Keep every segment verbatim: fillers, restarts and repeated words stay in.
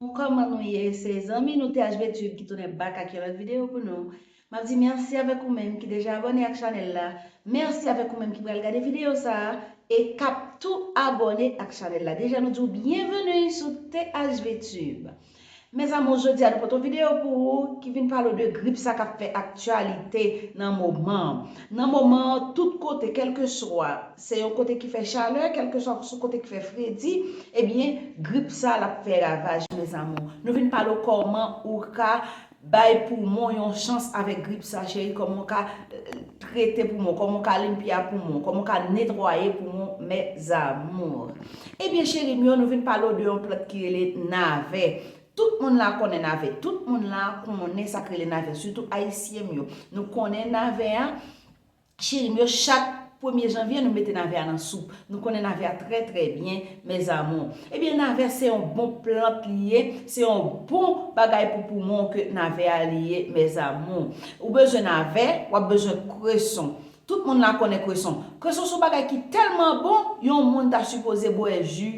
Kòman nou ye? Se zanmi nou T H V Tube ki tounen back ak yon lòt videyo pou nou. M ap di mèsi avèk ou menm ki deja abòne ak chanèl la. Mèsi avèk ou menm ki pral gade videyo sa a e k ap tou abòne ak chanèl la. Deja nou di w byenveni sou T H V Tube. Mes amours, jodi a nou pote yon videyo pou ou ki vin pale w de grip sa k ap fè aktyalite nan moman an. Nan moman an, tout kote, kèlkeswa se yon kote ki fè chalè, kèlkeswa se yon kote ki fè fredi, ebyen, grip sa l ap fè ravaj, mes amours. Nou vin pale w kòman ou ka bay poumon yon chans avèk grip sa, cheri, kòman w ka eh, trete poumon, kòman w ka limpia poumon, kòman w ka netwaye poumon, mes amours. Ebyen, cheri m yo, nou vin pale w de yon plant ki rele navè. Tout moun la konnen navè. Tout moun la konnen sa k rele navè, sitou ayisyen m yo. Nou konnen navè a, cheri m yo, chak premye janvye, nou mete navè a nan soup. Nou konnen navè a trè, trè byen, mes amours. Ebyen, navè se yon bon plant li ye, se yon bon bagay pou poumon ke navè a li ye, mes amours. Ou bezwen navè, w ap bezwen kreson. Tout moun la konnen kreson. Kreson se yon bagay ki tèlman bon, yon moun ta sipoze bwè ji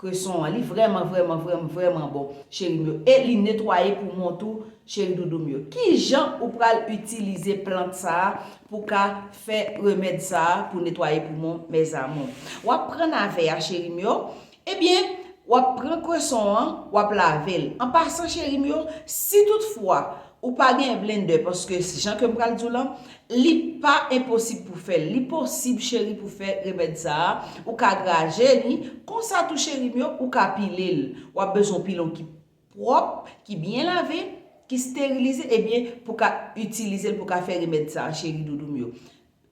kreson an. Li vrèman, vrèman, vrèman, vrèman bon, cheri m yo. E li netwaye poumon tou, cheri doudou m yo. Ki jan ou pral itilize plant sa a pou ka fè remèd sa a pou netwaye poumon, mes amours? W ap pran navè a, cheri m yo. Ebyen, w ap pran kreson an, w ap lave l. An pasan, cheri m yo, si toutfwa ou pa gen blendè, paske jan ke m pral di w lan, li pa enposib pou fè l. Li posib, cheri, pou fè remèd sa a. Ou ka graje li. Konsa tou, cheri m yo, ou ka pile l. W ap bezwen yon pilon ki pwòp, ki byen lave, ki sterilize, ebyen, pou ka itilize l, pou ka fè remèd sa a, cheri doudou m yo.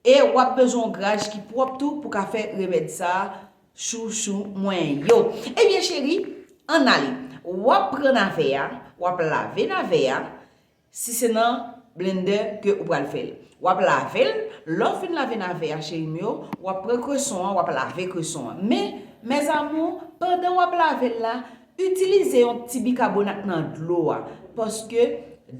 E w ap bezwen yon graj ki pwòp tou pou ka fè remèd sa a, chouchou mwen yo. Ebyen, cheri, ann ale. W ap pran navè a, w ap lave navè a, si se nan blendè ke ou pral fè l. W ap lave l, lè w fin lave navè a, cheri m yo, w ap pran kreson an, w ap lave kreson an. Men, mes amours, pandan w ap lave l la, itilize yon ti bikabonat nan dlo a, paske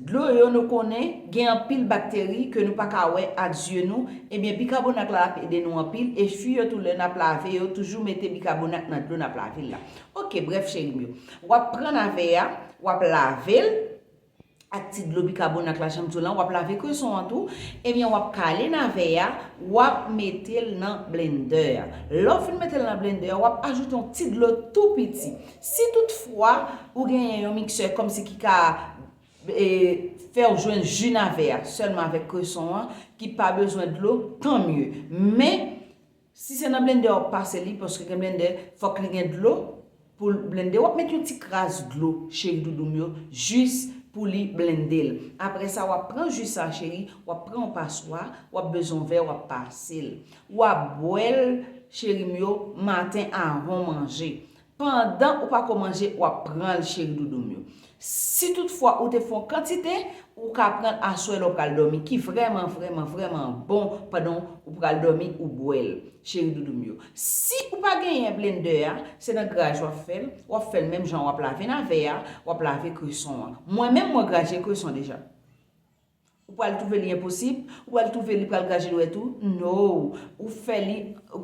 dlo yo, nou konnen, gen anpil bakteri ke nou pa ka wè ak zye nou. Ebyen, bikabonat la ap ede nou anpil, e fi yo tou, lè n ap lave yo, toujou mete bikabonat nan dlo n ap lave l la. Oke, brèf, cheri m yo. W ap pran navè a, w ap lave l ak ti dlo bikabonat la, jan m di w lan, w ap lave kreson an tou. Ebyen, w ap kale navè a, w ap mete l nan blendè a. Lè w fin mete l nan blendè a, w ap ajoute yon ti dlo tou piti. Si toutfwa ou genyen yon miksè kòmsi ki ka e, fè w jwenn ji navè a sèlman avèk kreson an, ki pa bezwen dlo, tan mye. Men, si se nan blendè w ap pase li, paske gen blendè, fòk li gen dlo pou l blende, w ap met yon ti kras dlo, cheri doudou m yo, jis pou li blende l. Apre sa, w ap pran ji sa, cheri, w ap pran yon paswa, w ap bezwen yon vè, w ap pase l. W ap bwè l, cheri m yo, maten avan w manje. Pandan ou pa ko manje, w ap pran l, cheri doudou m yo. Si toutfwa ou te fè yon kantite, ou ka pran l aswè lè w pral dòmi, ki vrèman, vrèman, vrèman bon pandan ou pral dòmi, ou bwè l, cheri doudou m yo. Si ou pa genyen blendè a, se nan graj w ap fè l, w ap fè l menm jan w ap lave navè a, w ap lave kreson an. Mwen menm, mwen graje kreson deja. Ou pral twouve li enposib, ou pral twouve li pral graje dwèt ou. No, ou fè li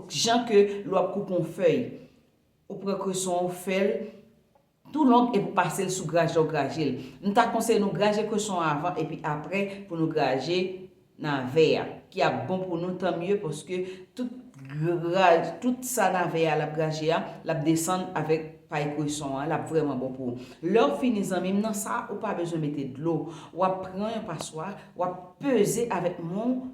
jan ke lè w ap koupe yon fèy. Ou pran kreson an, ou fè l tou long epi w pase l sou graj la, w graje l. M ta konseye nou graje kreson an avan epi apre pou nou graje navè a, ki ap bon pou nou tan mye, paske tout graj, tout sa navè a l ap graje a, l ap desann avèk pay kreson an, l ap vrèman bon pou ou. Lè w fini, zanmi m, nan sa, ou pa bezwen mete dlo. W ap pran yon paswa, w ap peze avèk men w,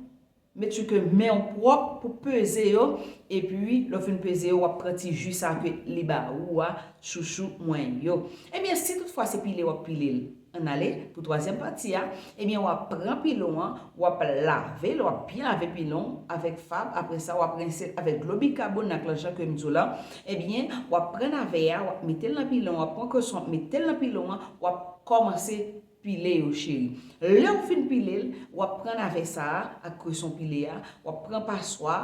make sure ke men w pwòp pou peze yo, epi lè w fin peze yo, w ap pran ti ji sa ke li ba ou a, chouchou mwen yo. Ebyen, si toutfwa se pile w ap pile l, ann ale pou twazyèm pati a, ebyen, w ap pran pilon an, w ap lave l, w ap byen lave pilon avèk fab, apre sa, w ap rense l avèk dlo bikabonat lan, jan ke m di w la, ebyen, w ap pran navè a, w ap mete l nan pilon, w ap pran kreson, w ap mete l nan pilon an, w ap kòmanse pile yo, cheri. Lè w fin pile l, w ap pran navè sa a ak kreson pile a, w ap pran paswa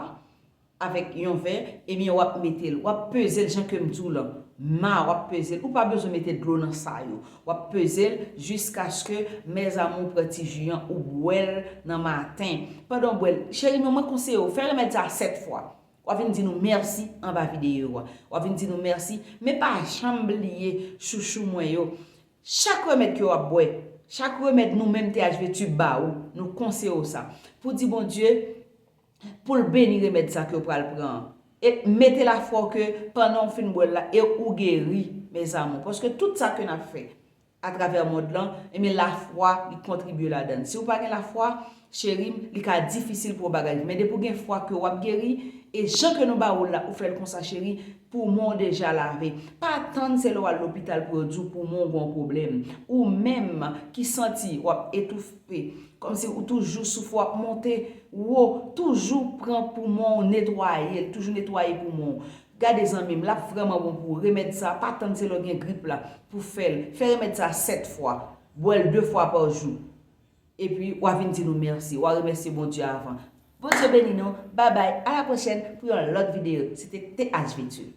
avèk yon vè, ebyen, w ap mete l, w ap peze l jan ke m di w lan. Ma, w ap peze l. Ou pa bezwen mete dlo nan sa yo. W ap peze l jiskaske, mes amours, pran ti ji an, ou bwè l nan maten. Pandan w bwè l, cheri m yo, mwen konseye w, fè remèd sa a sèt fwa. W ap vin di nou mèsi anba videyo a. W ap vin di nou mèsi, men pa janm bliye chouchou mwen yo. Chak remèd ke w ap bwè, chak remèd nou menm T H V Tube ba ou, nou konseye w sa. Pou di Bondye, pou l beni remèd sa ke w pral pran an. E mete lafwa w ke pandan w fin bwè l la, e ou geri, mes amours. Paske tout sa ke n ap fè atravè mond lan, ebyen lafwa li kontribye ladan l. Si w pa gen lafwa, cheri m, li ka difisil pou w bagay. Men depi w gen fwa ke w ap geri, e jan ke nou ba ou l la, ou fè l konsa cheri, poumon w deja lave. Pa tann se lè w al lopital pou yo di w poumon w gen yon pwoblèm. Ou menm ki santi w ap etoufe, kòmsi ou toujou souf w ap monte wo, toujou pran poumon w netwaye l, toujou netwaye poumon w. Gade zanmi m, l ap vrèman bon pou ou. Remèd sa, pa tann se lè w gen grip la pou fè l. Fè remèd sa sèt fwa. Bwè l de fwa pa jou. Epi, w a vin di nou mèsi. W a remèsye Bondye avan. Bondye beni nou. Babay. A la pwochèn pou yon lòt videyo. Se te T H V Tube.